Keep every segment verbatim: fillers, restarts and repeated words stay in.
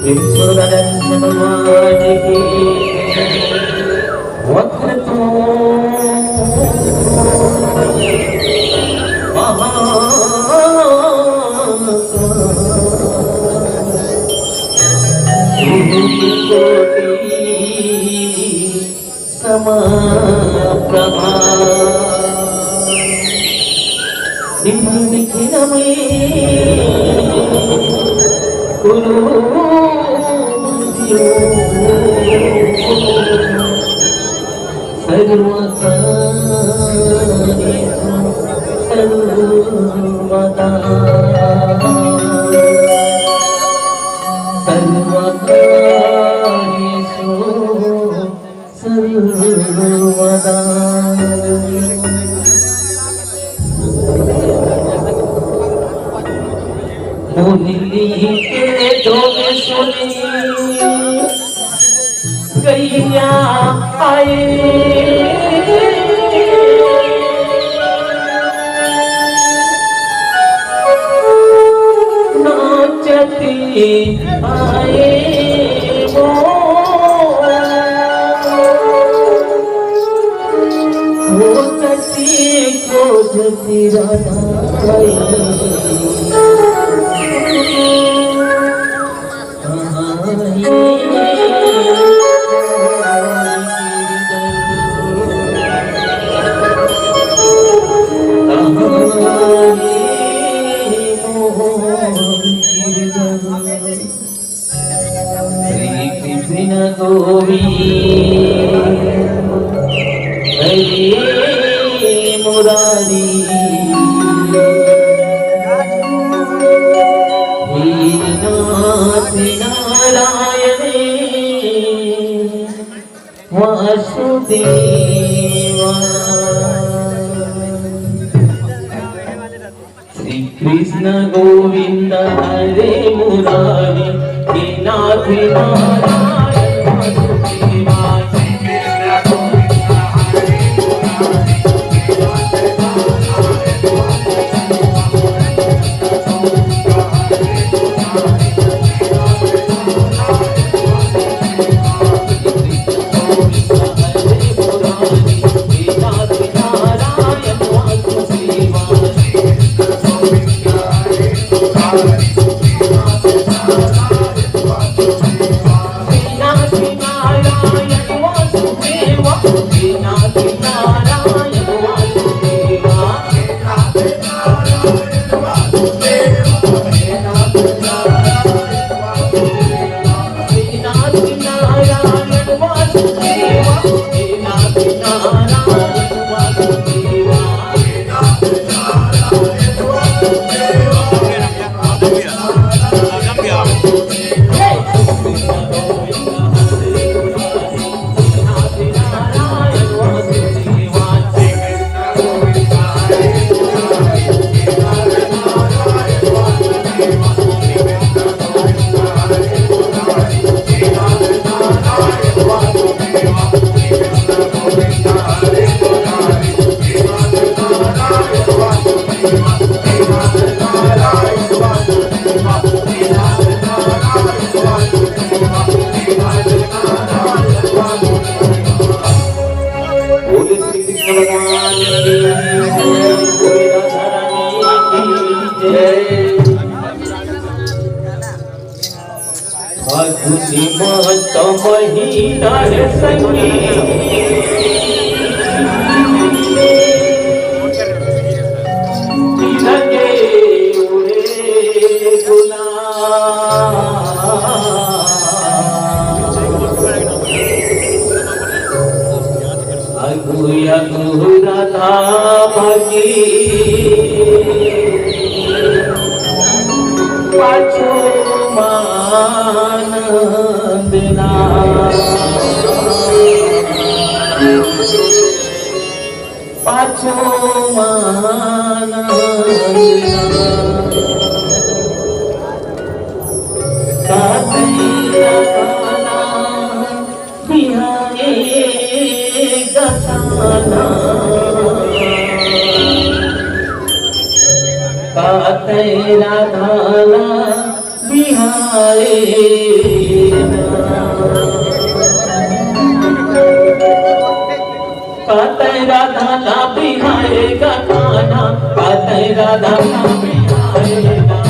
भगवान की वक्रतुंड महाकाय, सूर्यकोटि समप्रभा। निर्विघ्नं कुरु मम देव। सर्वकार्येषु सर्वदा। सर्वकार्येषु सर्वदा। मुरली के धुन सुनी गैया आए। नाचती आए वो, वो सती को जती राधा आई। श्री कृष्ण गोविंद हरे मुरारी। हे नाथ नारायण वासुदेवा। श्री कृष्ण गोविंद हरे मुरारी। हे नाथ नारायण वासुदेवा। श्री कृष्ण गोविंद हरे मुरारी। बोले श्री कृष्ण भगवान की जय। फागुन मास महीना है संगी, लगे उड़े गुलाल। अगु अगु राधा भगी पाछू मानंद ना, पाछू मानंद ना। कातैया काला बिहाने गताना, कातै राधाला कतई राधा ला बिहाए गा कान्हा, कतई राधा ला बिहाए गा।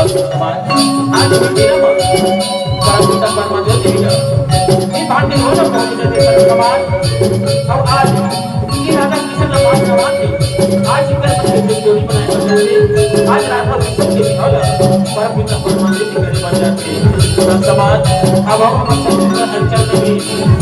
आज के दिन म परम पिता परमात्मा जी का ये भाग्य हो ना, परम पिता जी का समाज। और आज ये राधा कृष्ण का पाठ समाज में आज इनका मंदिर में जोड़ी बनाए बन जाते। आज राधा कृष्ण के बिहाव ला परम पिता परमात्मा जी करे बन जाते। तो समाज, अब हम अपन संस्कृति का संचार में भी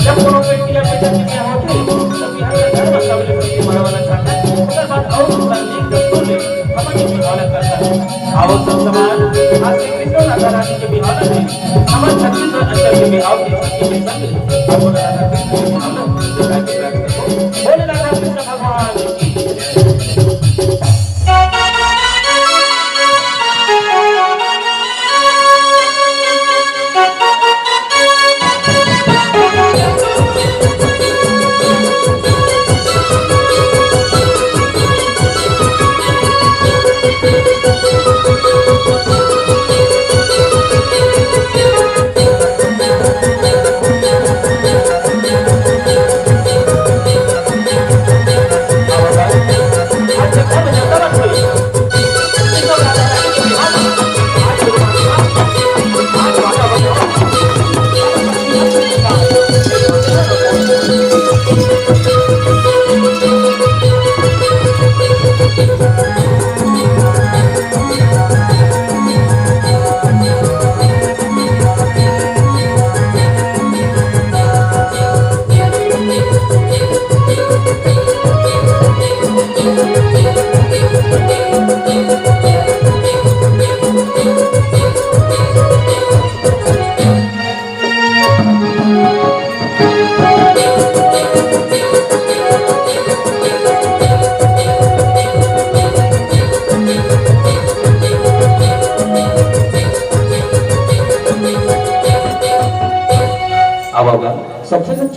जब कोनो बेटी या बेटा के बिहाव होते, तब बिहाव का धर्म सबले पहले बड़ा वाला चाहता है। ओकर बाद और दूसरा नीक दस्तूर ले हमन के बिहाव ला करता है। आओ सब समाज, आज श्री कृष्ण राधा रानी के बिहाव में हमर छत्तीसगढ़ अंचल के बिहाव के संगी के संग अपन राधा कृष्ण के बिहाव में देखा के प्रयास करबो। बोले राधा कृष्ण भगवान की जय।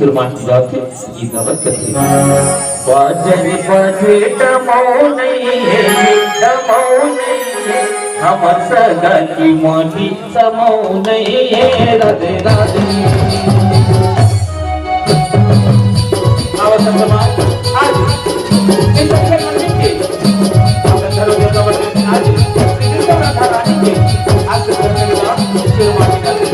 सुरमाटी जाथे, गीत गावत करथे। बाजन बाजे डमऊ नइ हे, डमऊ नइ हे, हमर सगा के माटी समऊ नइ हे, राधे राधे। आवत समाज, आज, इस अवसर पर मिलके, आप सर्व देवता वर्ग आज, श्री दुर्गा माता रानी के आशीर्वाद के बाद सुरमाटी जाथे।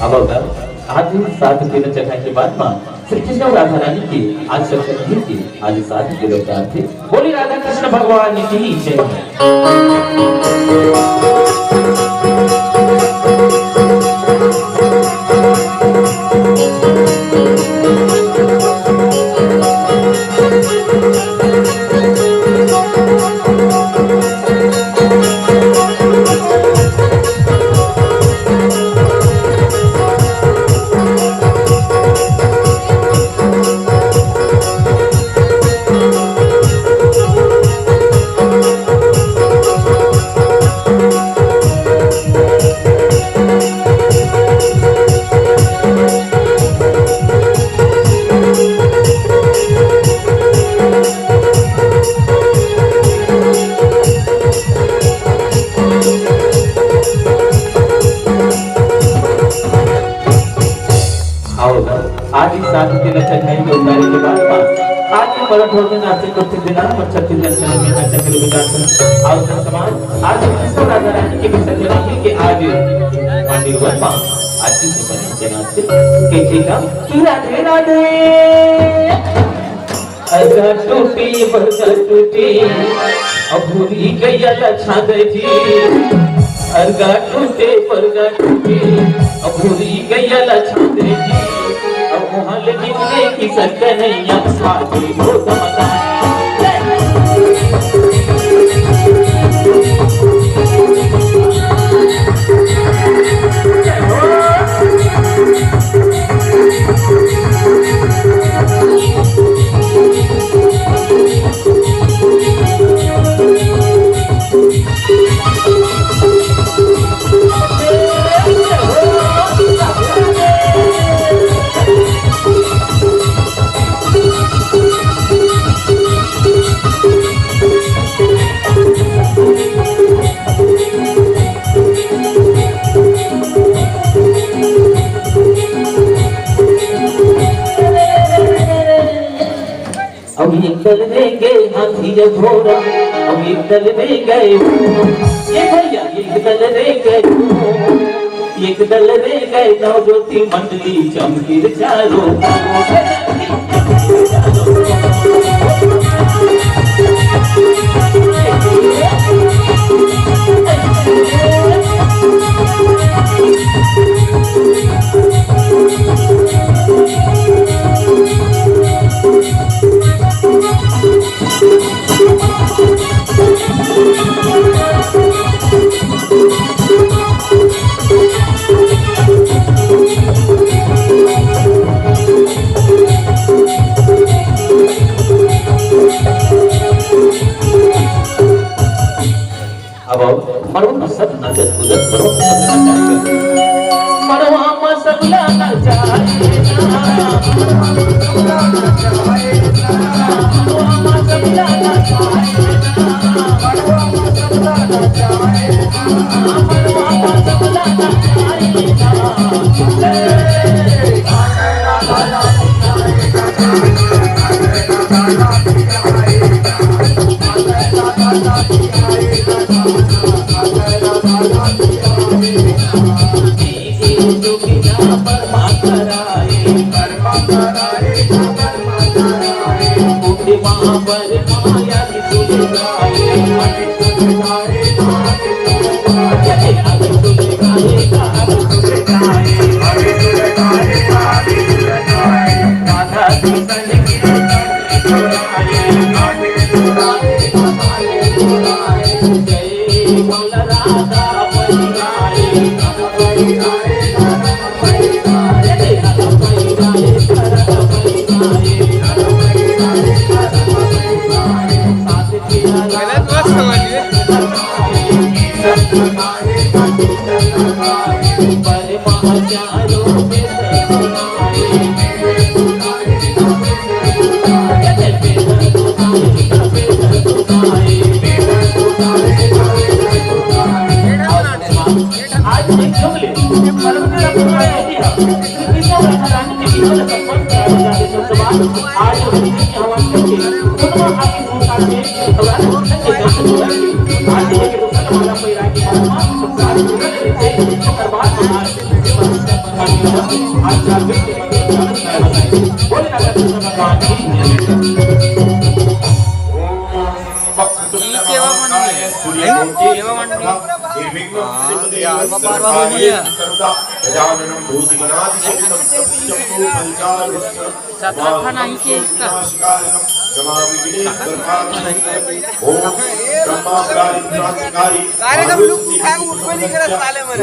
अब अगर आज सात दिन चढ़ाई के बाद माँ श्री कृष्ण अउ राधा रानी के आज सप्तमी के आज सात दिन जानथे। बोले राधा कृष्ण भगवान की जय। आओ ना, आज इस साधु के लक्षण है जो उतारे के बाद पास। आज के परम भोजन आपसे कुछ दिन हम छत्तीसगढ़ चरण में आशा करें विकास हो। आओ ना समाज, आज कृष्ण राधा रानी के विसर्जन के आज मांडी वर्मा आरती से बने जनाब से कह देगा कि राधे राधे। अर्गा टूटे, बरगा टूटे, अब भूरी गया लछा दे जी। अर्गा टूटे, बरगा टूटे, अब भूरी गया लछा दे जी। अब मोहल निकले की सत्य नहीं, अब साथी हो समझा। एक दल में गए हाथी या घोड़ा, हम एक दल में गए। ये भैया, एक दल में गए, एक दल में गए नौ ज्योति मंडली चमकीर चारों। अब आओ, मड़वा म सब नाचत कूदत, मड़वा म सब नाचत कूदत। मड़वा म सब नाचत कूदत। कार्यक्रम रुक उठा, उठबे नहीं करत साले मन।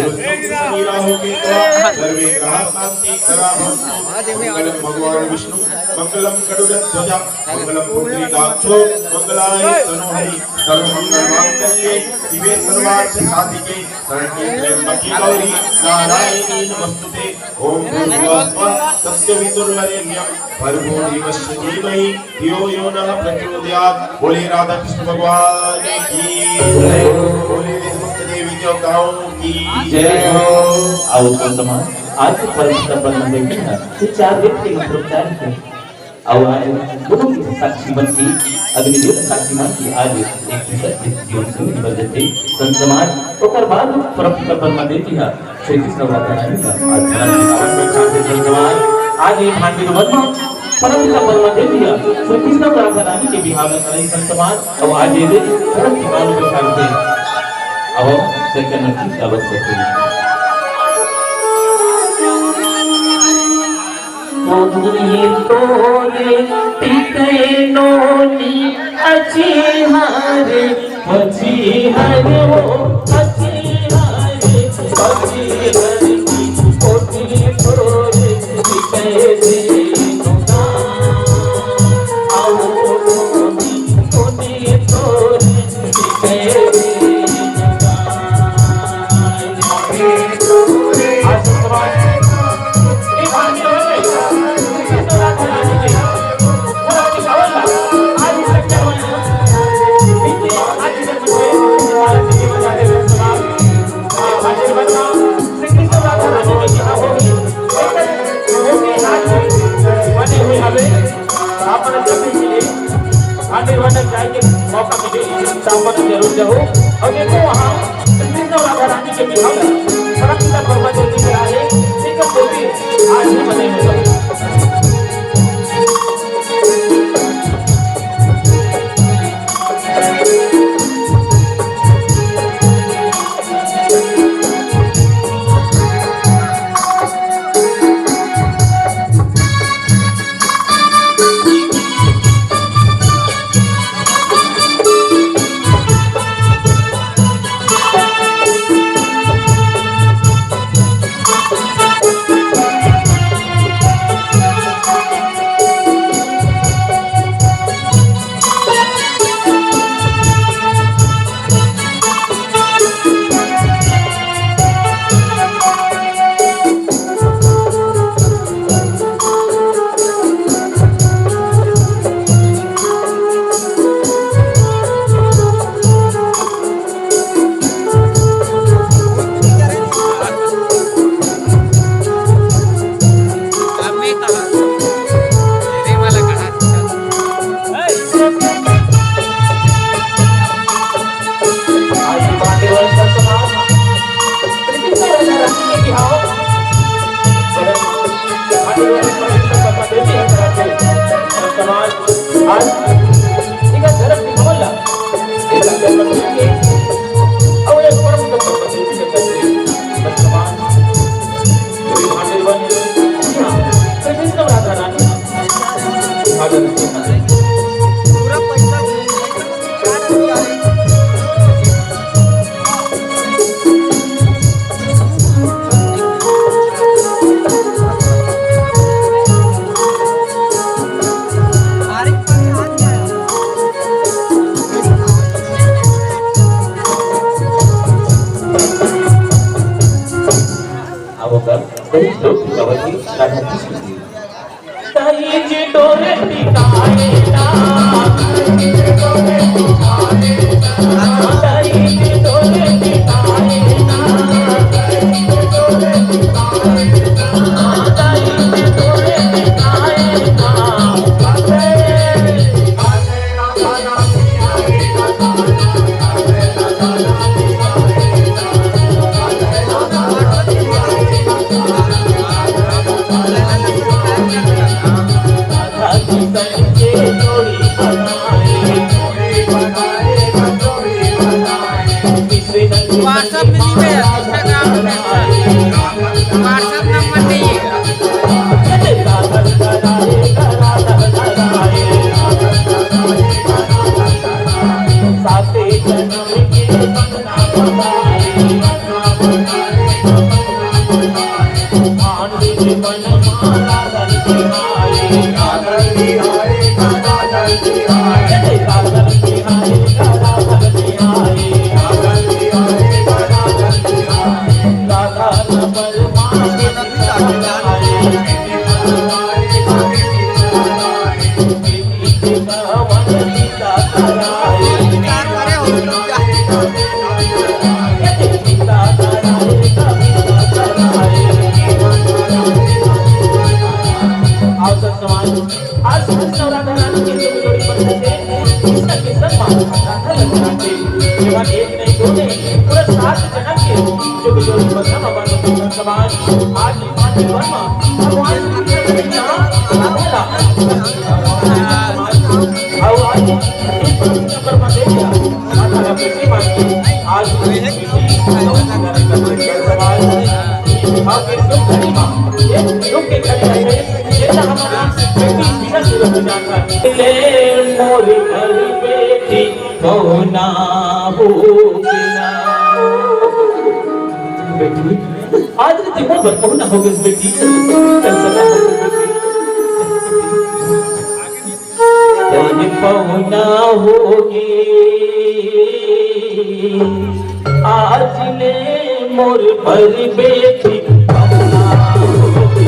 भगवान विष्णु मंगलम गरुड़ध्वजा मंगलम पुंडरीकाक्षो मंगलाय तनोहरि सर्वमंगल मांगल्ये शिवे सर्वार्थ साधिके शरण्ये त्र्यंबके गौरी नारायणी नमस्तुते। ओम भूर्भुवः स्वः तस्य वितुर्वरेण्यं भर्गो देवस्य धीमहि धियो यो नः प्रचोदयात्। बोले राधा कृष्ण भगवान की जय, बोले समस्त देवी देवताओं की जय हो। आओ संत समाज, आज के परम तपन मंदिर की ना, ये चार वेद के मंत्रोच्चार है। और आज गुरु की साक्षी बन की, अग्निदेव साक्षी बन की, आज एक दूसरे के जीवन से निकल देते संत समाज। ओकर बाद परम तपन मंदिर की ना, श्री कृष्ण राधा रानी का आज जन्म दिवस। आज ये भांडी वन में परम पिता परमात्मा दिया श्री कृष्ण राधा रानी के बिहाव में कई संत समाज और आज ये दिन परम पिता के साथ थे। अब सेकंड की दावत करते हैं। कोनी तोरे टिकै नोनी अचिहारे पचिहर ओ, पचिहर, पचिहर की कोठी तोरे कैसे नुका, आओ कोठी तोरे कैसे नुका। जाए के मौका मिले, त अपन जरूर जाहू। अउ देखो, वहाँ कृष्ण राधा रानी के बिहाव ल परमपिता ब्रह्मा जी के आए, ठीक है, वो भी आज ही मनाए होगा। आज इधर धरम की भवन ला, इधर धरम की, और ये परम तत्व को देखने के लिए वर्तमान श्री भांडे वन, जी हाँ, श्री विष्णु राधा रानी, भागवत के पूरा पैसा अब ओकर कई श्लोक गावत हे राधा कृष्ण जी। ताई जी डोरे टिकाए ना, ताई जी डोरे टिकाए ना, ताई जी डोरे टिकाए ना। WhatsApp में नहीं भेजा, Instagram में भेजा। WhatsApp नंबर नहीं है। आज नवरात्र रानी के जोड़ी जोड़ी पर से इसका किस्सा मालूम था, था लगता है। केवल एक नहीं, दो नहीं, पूरा सात जन्म के जोड़ी जोड़ी पर था भगवान के समाज। आज भगवान के वर्मा, भगवान के यहाँ आराधना। और आज इस नंबर पर देखिए, माता का प्रीति मांगी। आज ले मोर घर बेटी पहुना हो गया। बेटी, आज रे ते मोर बर पहुना हो गइस बेटी। तोर पहुना होगे, आज ले मोर बर बेटी पहुना होगे।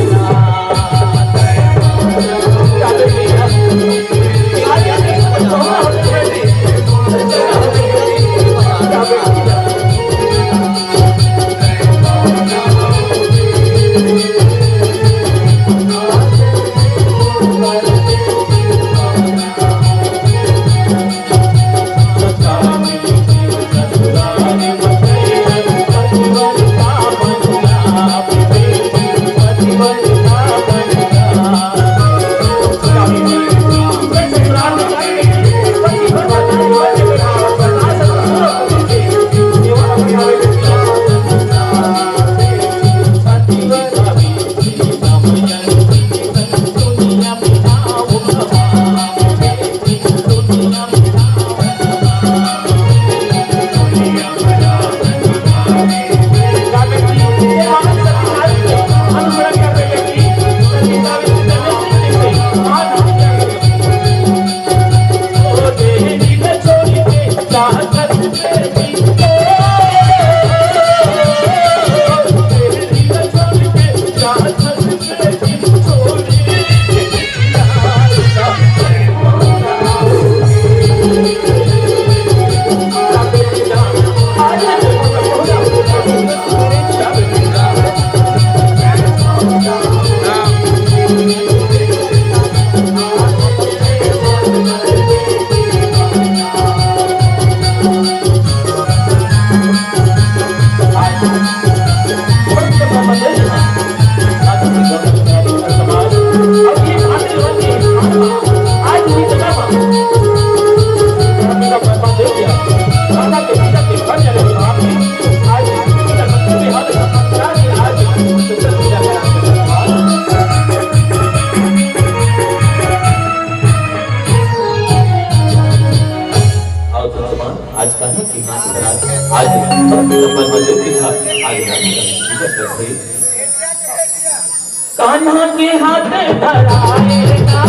कान्हा के हाथ धराए ना,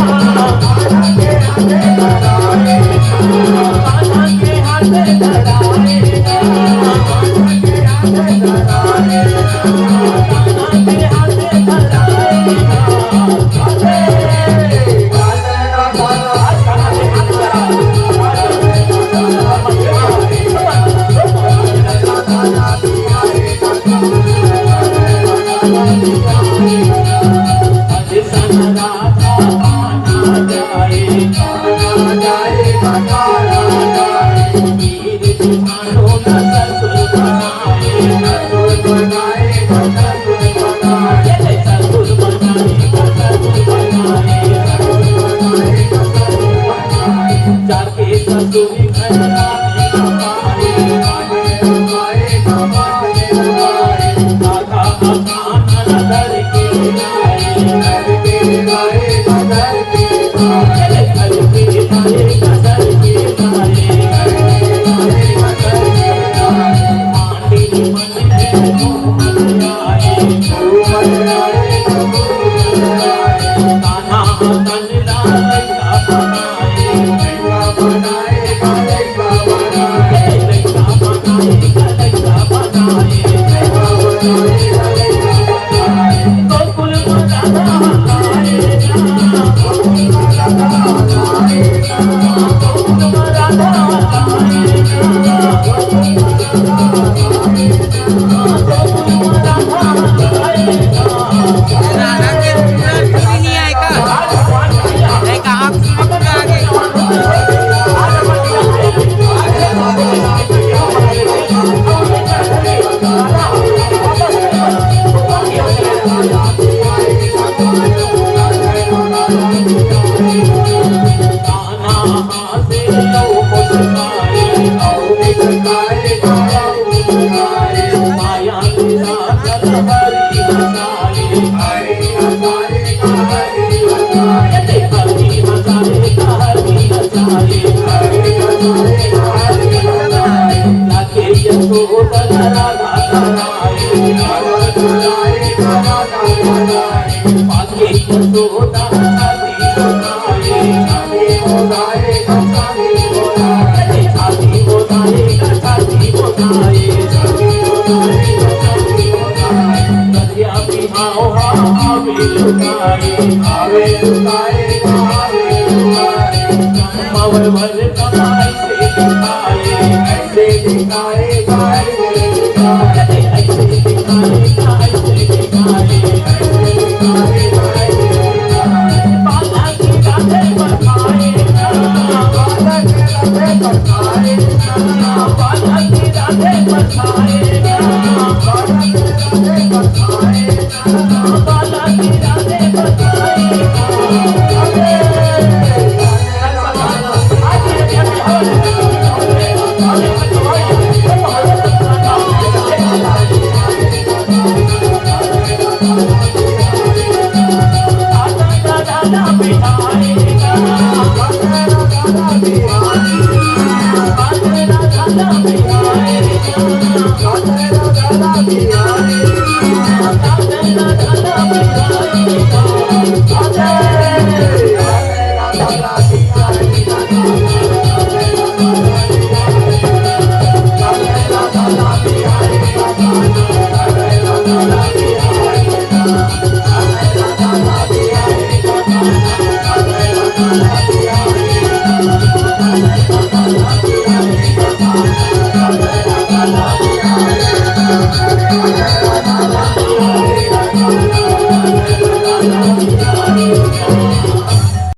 कान्हा के हाथ धराए ना, कान्हा के हाथ धराए ना, कान्हा के हाथ धराए ना, कान्हा के हाथ धराए ना। राधा के पूरा कोई नहीं आएगा। नहीं, कहाँ पूरा आगे?